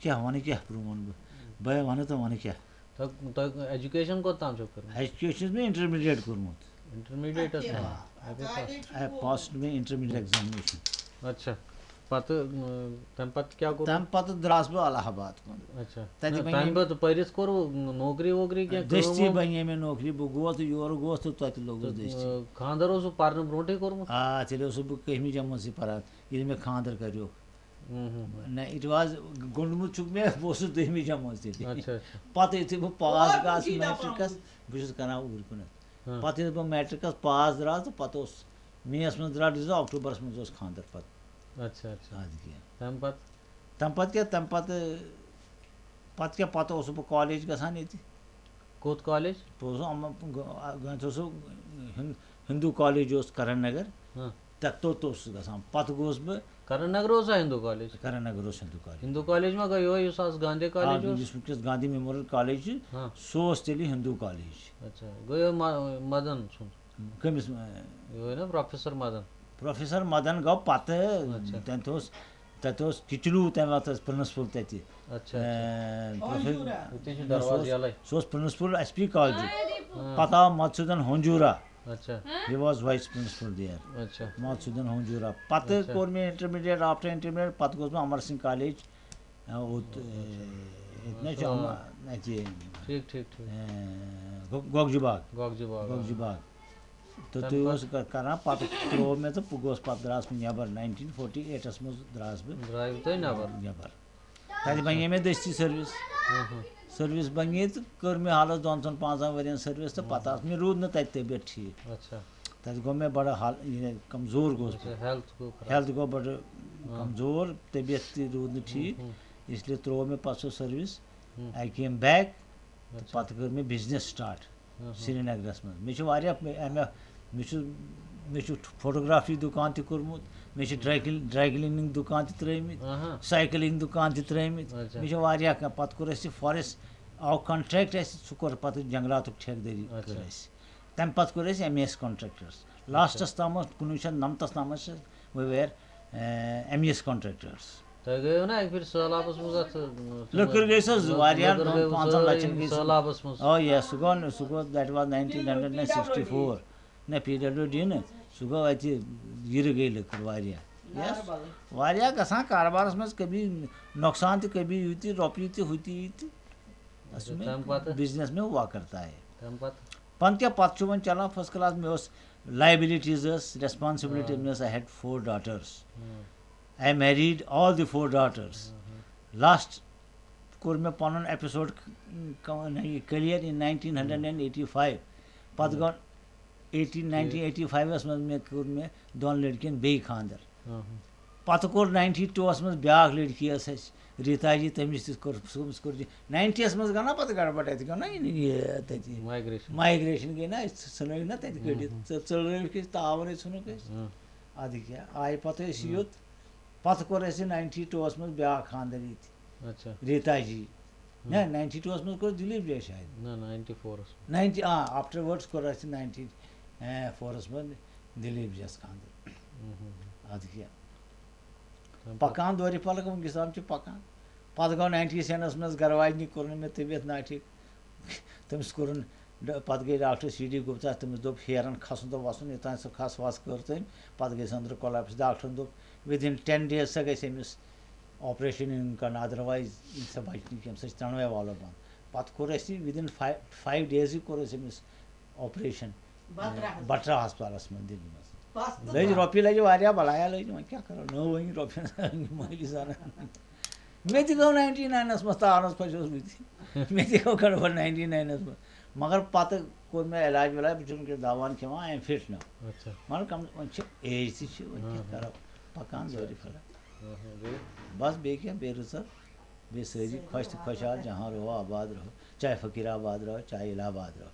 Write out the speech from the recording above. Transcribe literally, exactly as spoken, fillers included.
کیٛاہ وَنہٕ، کیٛاہ برٛونٛہہ وَنہٕ بہٕ؟ بہٕ وَنہٕ تہٕ وَنہٕ کیٛاہ؟ تۄہہِ تۄہہِ ایجوکیشن کوٚت تام چھو کٔرمٕژ؟ ایجوکیشن چھُ مےٚ انٹرمیٖڈیٹ کوٚرمُت۔ انٹرمیٖڈیٹس تام؟ اَمے پتہٕ؟ اے، پاسٹ مےٚ انٹرمیٖڈیٹ ایگزامنیشن۔ اچھا۔ پتہٕ، اۭں، تمہِ پتہٕ کیٛاہ کوٚر؟ تمہِ پتہٕ درٛاس بہٕ الہ آباد کُن۔ اچھا۔ تتہِ نہ، بنے تمہِ مےٚ پتہٕ پٔرِتھ کوٚروٕ نوکری ووکری کینٛہہ، کٲم دٔستی وٲم؟ بنے مےٚ نوکری، بہٕ گوس تہٕ یورٕ گوس تہٕ تتہِ لوٚگُس تہٕ، دٔستی۔ اۭں، خانٛدر اوسوٕ پرنہٕ برونٛٹھٕے کوٚرمُت؟ آ، تیٚلہِ اوسُس بہٕ کٔہمہِ جمٲژ پران، ییٚلہِ مےٚ خانٛدر کریوکھ۔ ہُم، ہُم، ہُم۔ نہ، it was، گوٚنٛڈمُت چھُکھ مےٚ، بہٕ اوسُس دٔہمہِ جمٲژ تیٚلہِ۔ اچھا، اچھا۔ پتہٕ یُتھُے بہٕ پاس اور کُن درٛاس چھُے دَپان میٹرکس، روٗدمُت۔ بہٕ چھُس کران اوٗرۍ کُنتھ۔ ہاں۔ پتہٕ ییٚلہِ بہٕ میٹرکس پاس درٛاس تہٕ پتہٕ اوس مے یس منٛز درٛاس ڈیزا، اکٹوبرس منٛز اوس خانٛدر پتہٕ۔ اچھا، اچھا۔ اَدٕ کیٛاہ۔ تَمہِ پتہٕ؟ تَمہِ پتہٕ کیٛاہ، تَمہِ پتہٕ، پتہٕ کیٛاہ، پتہٕ اوسُس بہٕ کالیج گژھان ییٚتہِ۔ کوٚت کالیج؟ بہٕ اوسُس اَما-، گۄ-، گۄڈٕنٮ۪تھ اوسُس ہِن-، ہِندوٗ کالیج اوس کرن نگر۔ ہاں۔ تَتھ توٚت اوسُس گژھان۔ پتہٕ گوس بہٕ کرن نگر اوسا ہِندوٗ کالیج؟ کرن نگر اوس ہِندوٗ کالیج۔ ہِندوٗ کالیج ما گوٚو یِہوٚے یُس آز گاندھی آ، کالیج اوس؟ یُس وٕنکیٚس گاندھی میموریل کالیج چھُ، ہاں۔ سُہ اوس تیٚلہِ ہِندوٗ کالیج۔ اچھا، گوٚو یِہوٚے ما-، مدن سُنٛد؟ کٔمِس، اۭں، یِہوٚے نا پروفیسر مدن؟ پروفیسر مدن گوٚو پتہٕ، اچھا۔ تَتہِ اوس، تَتہِ اوس کِچلوٗ تَمہِ وقتہٕ پرنسپل تَتہِ۔ اچھا، اچھا۔ اۭں، پروفیسر، ییٚتہِ چھُ نہ، سُہ اوس، دروازٕ یَلَے۔ سُہ اوس پرنسپل ایس پی کالجہِ۔ ہاں۔ پتہٕ آو مدسودن ہونجورا۔ اچھا۔ He was vice principal there۔ اچھا۔ مدسودن ہونجورا۔ پتہٕ اچھا۔ کوٚر مےٚ انٹرمیٖڈیٹ، آفٹر انٹرمیٖڈیٹ پتہٕ گوس بہٕ امر سنگھ کالیج، آ، اوت، اچھا۔ اے، ییٚتہِ نہ چھُ اچھا۔ اما-، اَتہِ، ٹھیٖک، ٹھیٖک، ٹھیٖک۔ اے، گۄ-، گۄگجہِ باغ۔ گۄگجہِ باغ، گۄگجہِ آ۔ باغ۔ تہٕ تَمہِ تُہۍ پتہٕ؟ اوس کر-، کران پتہٕ ترٛوو مےٚ تہٕ بہٕ گوس پتہٕ درٛاس بہٕ نٮ۪بر، ناینٹیٖن فورٹی ایٹس منٛز درٛاس بہٕ۔ درٛایوٕ تُہۍ نٮ۪بر؟ نٮ۪بر۔ تَتہِ بَنے مےٚ دٔستی سٔروِس۔ ہاں، ہاں۔ سٔروِس بَنے تہٕ کٔر مےٚ حالَس دۄن ژۄن پانٛژَن ؤرِین سٔروِس تہٕ ہاں۔ پَتہٕ آسہٕ مےٚ روٗد نہٕ تَتہِ طبیعت ٹھیٖک۔ اچھا۔ تَتہِ گوٚو مےٚ بَڑٕ حال، یہِ کَمزور گوس بہٕ۔ اچھا، ہیلتھ گوٚو خراب۔ ہیلتھ گوٚو بَڑٕ ہاں۔ کَمزور، طبیعت تہِ روٗد نہٕ ٹھیٖک۔ ہاں، ہاں۔ اس لیے ترٛوو مےٚ پَتہٕ سُہ سٔروِس۔ ہاں۔ I came back۔ تہٕ اچھا۔ پَتہٕ کٔر مےٚ بِزنِس سٹارٹ۔ ہاں، ہاں۔ سرینگرَس منٛز۔ مےٚ چھِ واریاہ، مےٚ، مےٚ، مےٚ چھُ، مےٚ چھُ فوٹوگرافی دُکان تہِ کوٚرمُت، مےٚ چھِ ڈراے کلی-، ڈراے کلیننگ دُکان تہِ ترٲومٕتۍ، آہا۔ سایکلنگ دُکان تہِ ترٲومٕتۍ۔ اچھا۔ مےٚ چھِ واریاہ کینٛہہ۔ پَتہٕ کوٚر اَسہِ فاریسٹ، آو کانٹریکٹ اَسہِ، سُہ کوٚر پَتہٕ جنگلاتُک ٹھیکہٕ دٲری اچھا۔ کٔر اَسہِ۔ تَمہِ پَتہٕ کوٚر اَسہِ ایم ای ایس کانٹریکٹرس۔ اچھا۔ لاسٹَس تام اوس، کُنوُہ شیٚتھ نَمتَس تام ٲسۍ أسۍ، we were، a, M E S contractors. تۄہہِ گٔیو نا اَکہِ پھِرِ سہلابَس منٛز اَتھ، لٔکٕر گٔے سۄ زٕ، واریاہ، لٔکٕر گٔے پانٛژَن سٲرٕے لَچھَن گٔے سۄ۔ سہلابَس منٛز۔ آ، یَس، سُہ گوٚو نہٕ، سُہ گوٚو، that was nineteen hundred and sixty-four۔ نہ، پی ڈبلیو ڈی نہٕ، سُہ گوٚو اَتہِ، یِرٕ گٔے لٔکٕر واریاہ۔ یَس، واریاہ گژھان کاربارَس منٛز، کبھی نۄقصان تہِ، کبھی یہِ تہِ، رۄپیہِ تہِ، ہُہ تہِ، یہِ تہِ۔ اچھا، تَمہِ پَتہٕ؟ بِزنِس میں ہوا کرتا ہے۔ تَمہِ پَتہٕ؟ پَتہٕ کیٛاہ، پَتہٕ چھُ وۄنۍ چَلان first class، مےٚ اوس liabilities ٲس، responsibility، آ۔ مےٚ ٲس، I had four daughters۔ ہاں۔ I married all the four daughters۔ ہاں، ہاں۔ Last کوٚر مےٚ پَنُن ایپیسوڈ ک-، ک-، یہِ clear in nineteen hundred and eighty-five۔ پَتہٕ ہاں۔ گوٚو eighteen، nineteen eighty-five منٛز مےٚ کوٚر مےٚ دۄن لٔڑکِیَن بیٚیہِ خانٛدر۔ ہاں، ہاں۔ پَتہٕ کوٚر ninety two منٛز بیٛاکھ لٔڑکی ٲس اَسہِ، ریٖتا جی، تٔمِس تہِ کوٚر، تٔمِس کوٚر جی۔ ninety منٛز گوٚو نا پَتہٕ گڑبڑ اَتہِ، گوٚو نا یہِ، یہِ تَتہِ۔ مایگریشن۔ مایگریشن گٔے نا، أسۍ ژھٕنٲوِکھ نا تَتہِ ہاں، کٔڑِتھ۔ ہاں۔ ژٕ-، ژٔلرٲوِکھ أسۍ، تاوَن أسۍ ژھٕنُکھ أسۍ۔ ہاں۔ اَدٕ کیٛاہ، آیہِ پَتہٕ أسۍ ہاں۔ یوٚت۔ پَتہٕ کوٚر اَسہِ ninety two منٛز بیٛاکھ خانٛدر ییٚتہِ۔ اچھا۔ ریٖتا جی۔ ہم۔ نہ، ninety two منٛز کوٚر دِلیٖپ جی شاید۔ نہ، ninety four منٛز۔ ninety، آ، afterwards کوٚر اَسہِ ninety four منٛز دِلیٖپ جیَس خانٛدر۔ ہم، ہم، ہم۔ اَدٕ کیٛاہ۔ تَمہِ پَتہٕ؟ پَکان دورِ فلک وٕنکیٚس تام چھِ پَکان۔ پَتہٕ گوٚو ninety seven منٛز گَرٕ واجنہِ کوٚرُن مےٚ طبیعت ناٹھیٖک۔ تٔمِس کوٚرُن ڈ-، پَتہٕ گٔے ڈاکٹر سی ڈی گُپتا، تٔمِس دوٚپ ہیرَن کھَسُن تہٕ وَسُن، یوٚتام سُہ کھَس وَس کٔر تٔمۍ، پَتہٕ گٔے سۄ أنٛدرٕ collapse۔ ڈاکٹرَن دوٚپ، within ten days سا گژھِ أمِس operation یُن کرنہٕ، otherwise یی سا بچہِ نہٕ کینٛہہ، سۄ چھِ ترٛٮ۪نوَے والو بنٛد۔ پتہٕ کوٚر اَسہِ within five، five days کوٚر اَسہِ أمِس operation، بٹرا ہسپتال۔ بٹرا ہسپتالس منٛز دِلہِ منٛز۔ بس تہٕ لٔج بس۔ رۄپیہِ لَجہِ واریاہ، بلایا لٔج، وۄنۍ کیٛاہ کرو، نٔو أنۍ رۄپیہِ مٲلی زنان۔ مےٚ تہِ گوٚو ninety nine منٛز تارس پھٔسیوس بہٕ تہِ۔ مےٚ تہِ گوٚو گڑبڑ ninety nine منٛز۔ مگر پتہٕ کوٚر مےٚ علاج ولاج، بہٕ چھُس وٕنکیٚس دوا کھٮ۪وان، I am fit now۔ اچھا۔ مگر کم، وۄنۍ چھِ age تہِ چھِ، وۄنۍ کیٛاہ ہاں۔ کرو، پکان دورِ فلک۔ ہاں، ہاں، بیٚیہِ؟ بس بیٚیہِ کیٛاہ، بیٚیہِ رٕژر، بیٚیہِ سٲری خۄش تہٕ خۄشحال، جہاں رہو آباد رہو، چاہے فقیٖر آباد رہو، چاہے الہ آباد رہو۔